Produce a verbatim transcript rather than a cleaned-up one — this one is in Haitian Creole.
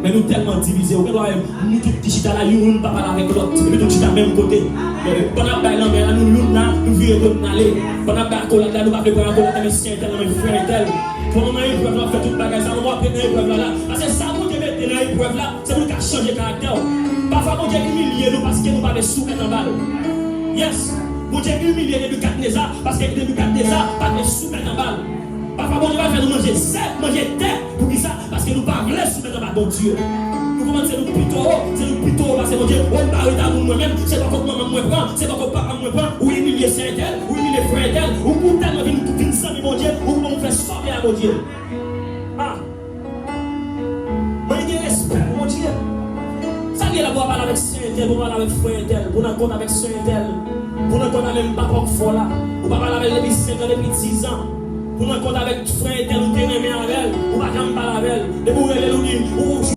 Men nou tèlman divize, ou gen dwa wè nou tout ki chita la, youn pa pale avèk lòt, epi nou chita menm kote. Pandan n ap bay lanmè la, nou youn la, nou vire do n ale. Pandan n ap bay akolad la, nou pa vle pran akolad nan men sè entèl, nan men frè entèl. Pandan w nan eprèv la, w ap fè tout bagay sa, w ap ret nan eprèv la la. Paske sa Bondye mete nan eprèv la, se pou l ka chanje karaktè w. Pafwa Bondye imilye nou paske nou pa vle soumèt anba l. Yes! Bondye imilye Nebikadneza paske Nebikadneza pa vle soumèt anba l. Pafwa Bondye va fè nou manje sèk, manje tè. Poukisa? Paske nou pa vle soumèt anba Bondye. Nou konprann se nou pi towo, se nou pi towo pase Bondye. O, m pa ret a moun mwen menm, se bòkò manman m mwen pran, se bòkò papa m mwen pran. Ou imilye sè entèl, ou imilye frè entèl, ou pou tèlman vin, vin zanmi Bondye, ou pou fè sa w vle a Bondye. Ah! Mwen gen respè pou Bondye. Sa l ye la pou w pale avèk sè entèl, pou w pale avèk frè entèl, pou w nan kont avèk sè entèl, pou w nan kont avèk papa w k fò la. Ou pa pale avè l depi senk an, depi diz an. Pou w nan kont avèk frè entèl, ou te renmen avè l, ou pa janm pale avè l. Depi w rele l, ou di, ou, ou